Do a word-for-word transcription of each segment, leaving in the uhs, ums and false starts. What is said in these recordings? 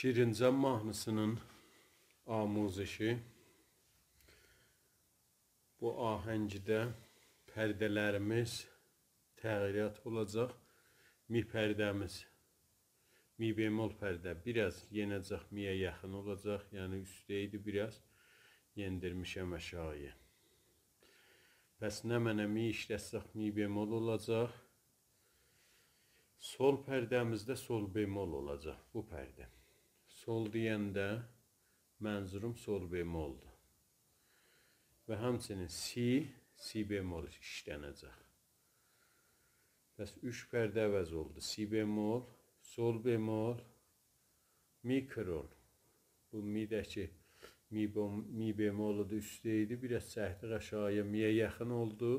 شیرین‌جان ماهنی‌سی‌نین آموزشی. بو آهنگده پرده‌لریمیز تغییرات اولاجاق. می پرده‌میز، می بمل پرده بیر آز یئنه‌جک، می‌یه یاخین اولاجاق. یعنی اوسته ایدی، بیر آز یئندیرمیشم آشاغی‌یا. پس نمنه می ایشلتسک، می بمل اولاجاق. سل پرده‌میز ده سل بمل اولاجاق، بو پرده. سل دئینده منظوروم سل بملدور. و همچنین سی، سی بمل ایشلنه‌جک. پس اوچ پرده عوض اولدو. سی بمل، سل بمل، می کرن. بو می ده کی، می بم-، می بملدو، اوسته ایدی. بیر آز چکدیک آشاغی‌یا، می‌یه یاخین اولدو.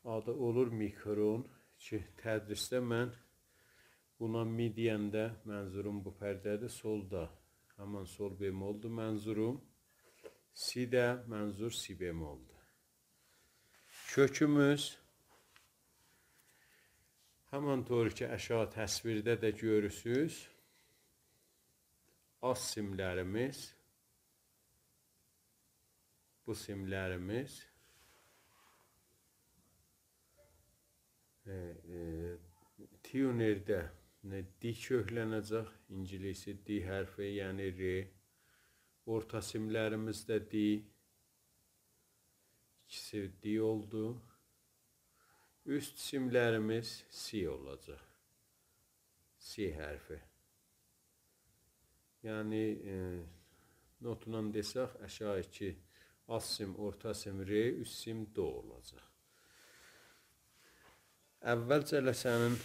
آدی اولور می کرن کی، تدریسده من بونا می دئینده منظوروم بو پرده‌دیر، سل دا همان سل بملدور منظوروم. سی ده منظور سی بملدور. کؤکوموز همان‌طور کی، آشاغی تصویرده ده گؤرورسوز، آلت سیملریمیز، بو سیملریمیز، ائ، ائ، تیونرده، ائ، دی کؤکلنه‌جک، اینگیلیسی دی حرفی، یعنی ر. اورتا سیملریمیز ده دی، ایکیسی دی اولدو. اوست سیملریمیز سی اولاجاق. سی حرفی. یعنی، ائ، نوتونان دئسک، آشاغی ایکی، آلت سیم، اورتا سیم ر، اوست سیم دو اولاجاق. اول جلسه‌نین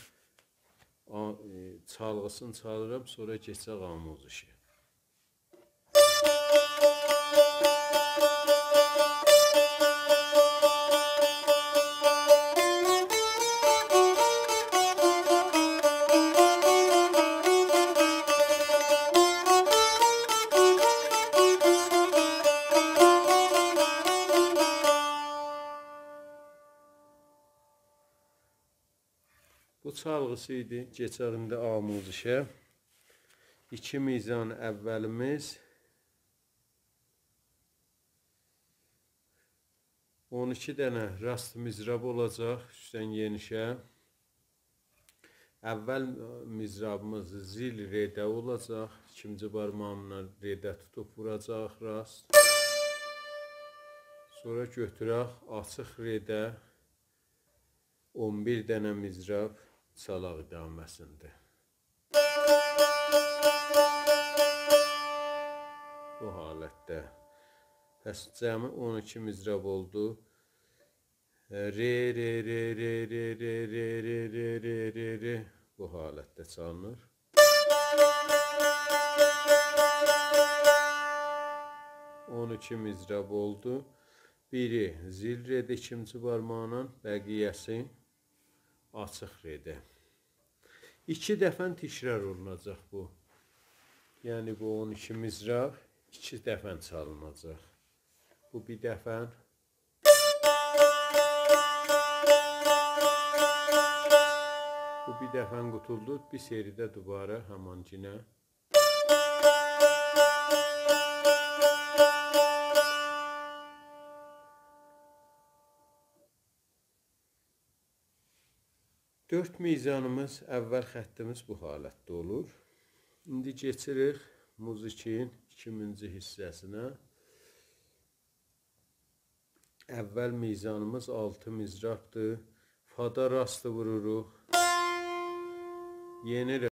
آ-، ائ، چالغی‌سینی چالیرام، سونرا کئچک آموزشه. بو چالغی‌سی ایدی. کئچک ایندی آموزشه. ایکی میزان اولیمیز، اون ایکی دنه راست مضراب اولاجاق اوستدن یئنیشه. اول مضرابیمیز زیل رده اولاجاق. ایکینجی بارماغیملا رده توتوب ووراجاق راست. سونرا گؤتورک آچیق رده. اون بیر دنه مضراب چالاق ادامه‌سینده. بو حالتده. پس جمعی اون ایکی مضراب اولدو. ر، ر، ر. بو حالتده چالینیر. اون ایکی مضراب اولدو. بیری زیل رده ایکینجی بارماقلا، بقیه‌سی آچیق رده. ایکی دفعه تکرار اولوناجاق بو. یعنی بو اون ایکی مضراب ایکی دفعه چالیناجاق. بو بیر دفعه. بو بیر دفعه قوتولدو. بیر سری‌ده دوباره همان‌گینه. دؤرد میزانیمیز، اول خطیمیز بو حالتده اولور. ایندی کئچیریک موزیکین ایکینجی حصه‌سینه. اول میزانیمیز آلتی مضرابدیر. فادا راست ووروروق. یئنیرم